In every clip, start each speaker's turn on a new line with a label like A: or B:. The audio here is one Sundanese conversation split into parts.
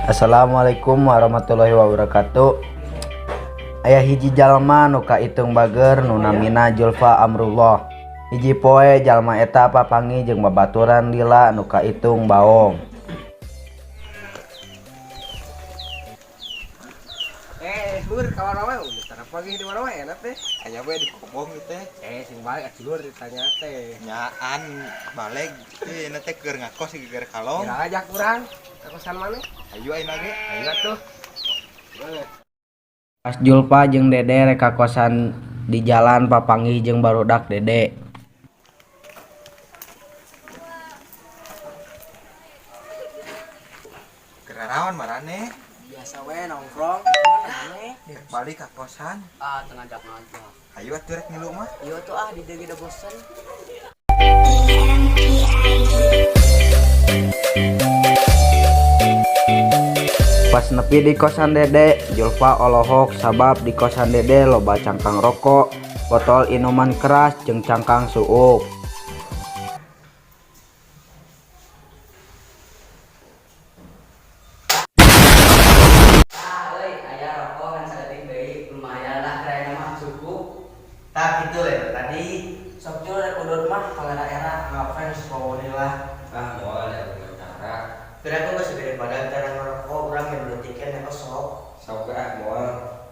A: Assalamualaikum warahmatullahi wabarakatuh. Aya hiji jalma nu kaitung bager nu namina Julfa Amrullah. Hiji poe jalma eta papanggih jeung babaturan lila nu kaitung baong.
B: Eh, lur, kawan wae, tara pagi di mana wae enak teh.
C: Aya we di kobong teh.
B: Eh, sing balik atuh lur ditanya teh.
C: Nyaan baleg teh na teh keur ngakos keur kalong.
B: Kira ajak urang ka kosan maneh.
C: Ayo ayeuna ge.
B: Ayo atuh.
A: Pas Julfa jeung Dede rek ka kosan di jalan papanggih jeung barudak Dede.
C: Keur naraon marane?
B: Biasa we nongkrong, maneh.
C: Rek balik ka kosan.
D: Ah, teu ngajak-ngajak.
C: Ayo atuh rek ngilu mah.
D: Ieu tuh ah di dieu udah bosen.
A: Pas nepi di kosan Dede, Julfa olohok sabab di kosan Dede loba cangkang rokok, botol inuman keras jeung cangkang suuk.
D: Ah, euy, aya rokok kan saeutik deui, lumayan lah kayaknya mah cukup.
E: Tah gitu ya tadi.
D: Sok jul rek udud mah kalera era.
E: Ngefans pokoknya lah.
B: Ah, moal ada cara.
E: Kira aku nggak segede badan cara ngerokok, orang yang beli tiket aku sok.
B: Sok ah moal.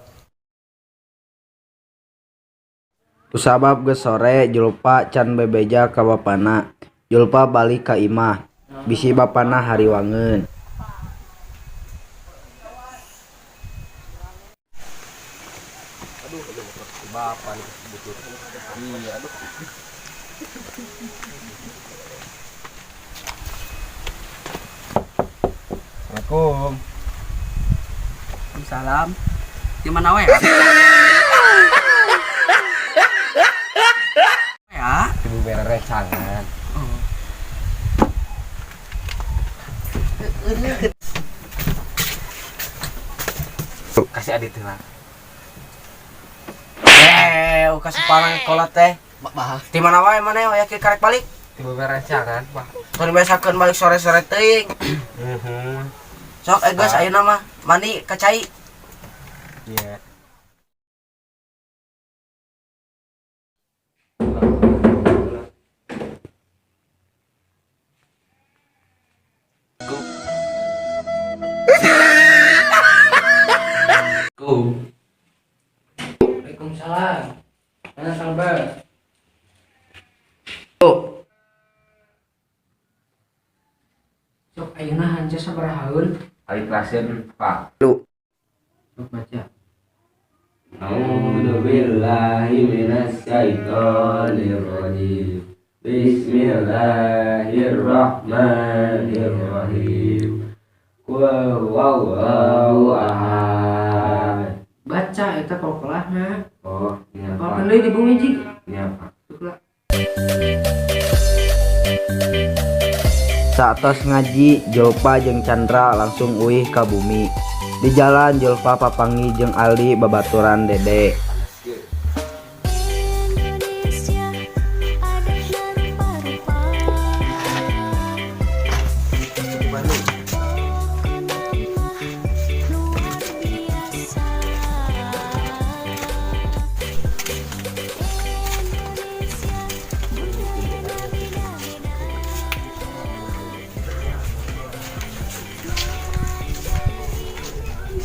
A: Kusabab geus sore, Julfa can bebeja ka bapana. Julfa balik ka imah, bisi bapana hariwangeun.
B: Aduh, aduh, si bapak nih butuh. Iya, aduh. Assalamualaikum.
D: Salam. Di mana we? Ya.
B: Ibu mere rencangan.
D: Oh.
B: Kasih adit lah.
D: Eh, kasuparan kolot teh. Di mana wae maneh aya kieu karek balik?
B: Ibu mere rencangan, Pak.
D: Teu biasakeun balik sore-sore teuing.
B: Heeh.
D: Sok geus ayeuna mah mandi ka cai.
B: Iya. Go.
D: Waalaikumsalam. Mana sambal? Sok ayeuna hanca sabarahaeun?
B: Ari kelasin, Pak.
A: Lu.
D: Sok baca.
B: A'udzu billahi minasyaitonir rajim. Bismillahirrahmanirrahim. Qul huwallahu ahad.
D: Baca eta kolkolahna.
B: Oh, ini apa?
D: Apalkeun deui di bumi jig.
B: Ini apa?
D: Sok lah.
A: Saatos ngaji, Julfa jeung Chandra langsung uih ka bumi. Di jalan Julfa papanggih jeung Aldi babaturan Dede.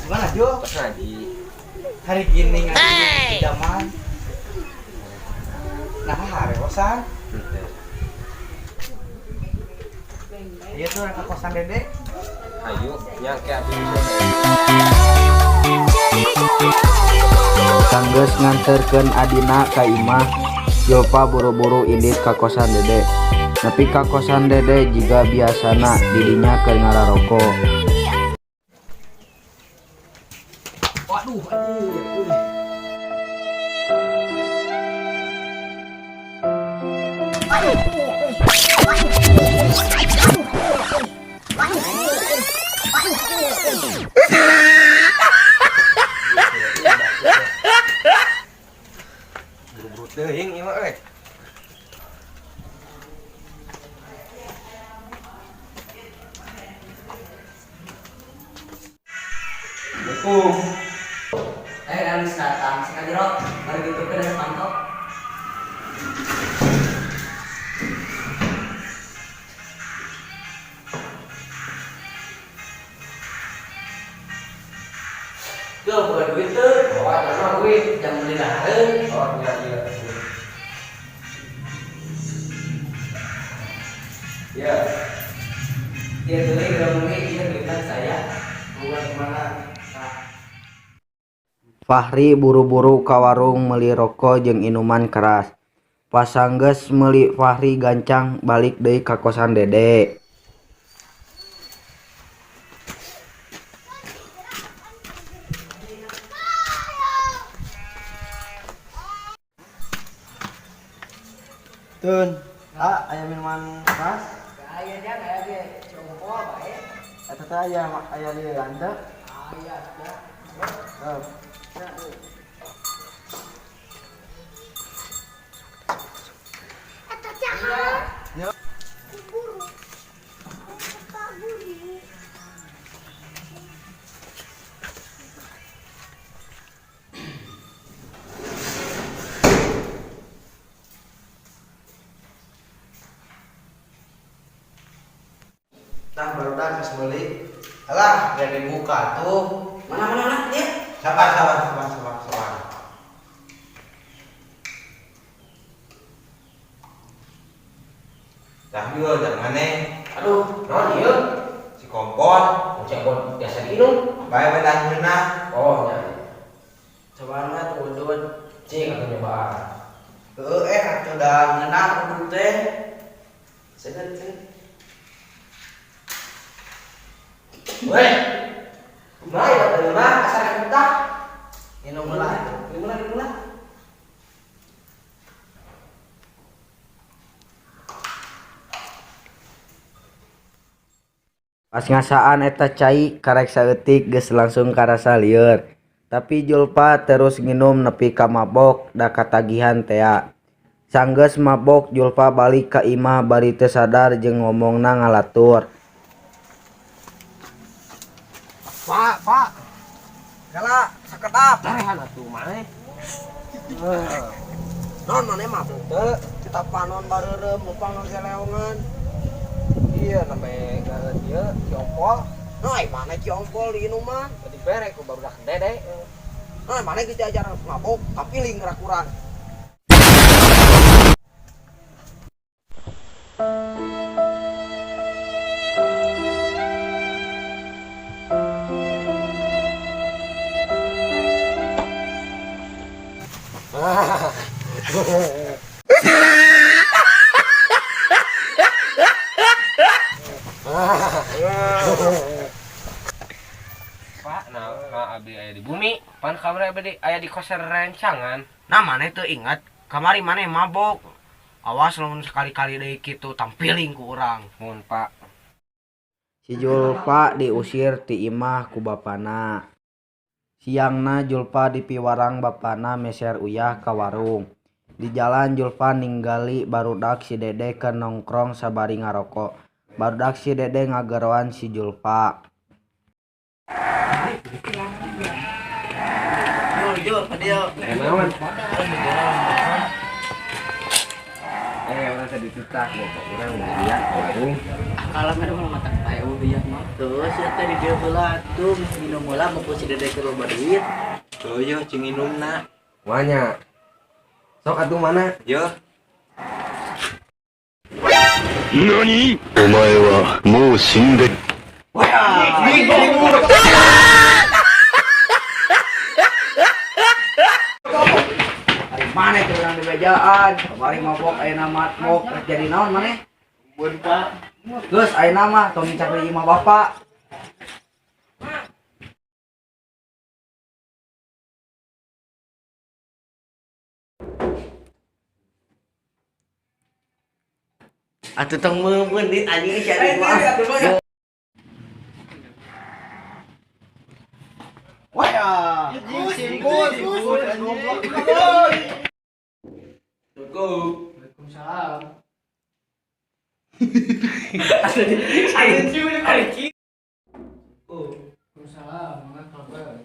E: Gimana Jo?
B: Pas ngaji.
E: Hari gini ngaji di zaman. Nah, hari kosan. Iya tuh ke kosan Dede.
B: Ayo, nyangke abis.
A: Sanggeus nganterkeun adina ka imah, Julfa buru-buru indit ka kosan Dede. Nepi ka kosan Dede jiga biasana didinya keur ngararoko.
B: Waduh, anjir. Buru-buru teuing ieu mah euy.
C: Assalamualaikum.
E: Ayo datang sekali rok, mari tutup ke pantau. Tuh, bukan duit tuh.
B: Bawa jangan duit.
E: Jangan beli dahareun.
B: Oh, iya iya. Ya.
E: Dia beli, dia beli, dia belikan saya. Bukan kemana?
A: Fahri buru-buru ka warung meuli roko jeung inuman keras. Pas sanggeus meuli Fahri gancang balik deui ka kosan Dede.
D: Tun, ah aya minuman keras?
E: Aya dia aya ge compol bae.
D: Eta teh aya aya di landa.
E: Aya ya.
D: Heuh.
F: Eta jahat. Guru. Pak guru.
C: Tah barudak geus meuli. Alah, biar dibuka tuh.
E: Mana mana mana dia?
C: Sabar sabar sabar sabar sabar. Tah ieu jangan maneh.
D: Aduh, naon ieu?
C: Si kompor.
D: Cek biasa diinum.
C: Bae bae ngeunah.
D: Oh, nya.
E: Cobaan mah tuh udun.
D: Cing atuh nyobaan.
E: Heeh, atuh da ngeunah udun teh. Seget teh.
D: Weh. Kumaha ya teh mah asal kita.
E: Minum heula.
D: Minum heula, minum heula.
A: Pas ngasaan eta cai karek saeutik geus langsung karasa lieur. Tapi Julfa terus nginum nepi ka mabok da katagihan tea. Sanggeus mabok Julfa balik ka imah bari teu sadar jeung ngomongna ngalatur.
D: Pak, Pak. Kala sakedap. Tahan atuh maneh. Non maneh mah teu kita panon bareureum lupang nu seleongan. Iya nambe gareun ieu Ki Ompol. Nah, mana Ki Ompol diinum mah? Tadi bere ku barudak Dede. Nah, mana geus diajar mabok kapiling rakuran.
B: Pak, nah, abdi aya di bumi, pan kamari abdi aya di kosan rencangan.
D: Nah, maneh teu ingat kamari maneh mabok. Awas lamun sekali-kali deui kitu tampiling ku urang.
B: Mun, Pak.
A: Si Julfa diusir ti imah ku bapana. Siangna Julfa dipiwarang bapana meser uyah ka warung. Di jalan Julfa ninggali barudak si Dede keur nongkrong sabari ngaroko. Barudak si Dede ngageroan si Julfa.
E: Jul, jul, ka dieu.
B: Naon? Urang teh dititah bapak urang lihat ka warung.
E: Kalau mah mah mata pae eueuh mah. Tuh, sia teh di dieu heula tuh minum heula mumpung si Dede keur loba duit.
C: Tuh yo cing inumna.
B: Banyak. Sok atuh mana?
C: Yo.
G: 何お前はもう死んで。
A: Ari maneh teh urang dibejaan, kamari mabok ayeuna mabok rek jadi naon maneh?
E: Mun, Pak.
A: Geus ayeuna mah tong nincak deui imah bapak.
E: Atuh tong meumeun dit anjing si Adi mah.
D: Wah.
E: Waalaikumsalam.
D: Waalaikumsalam, mana kabar?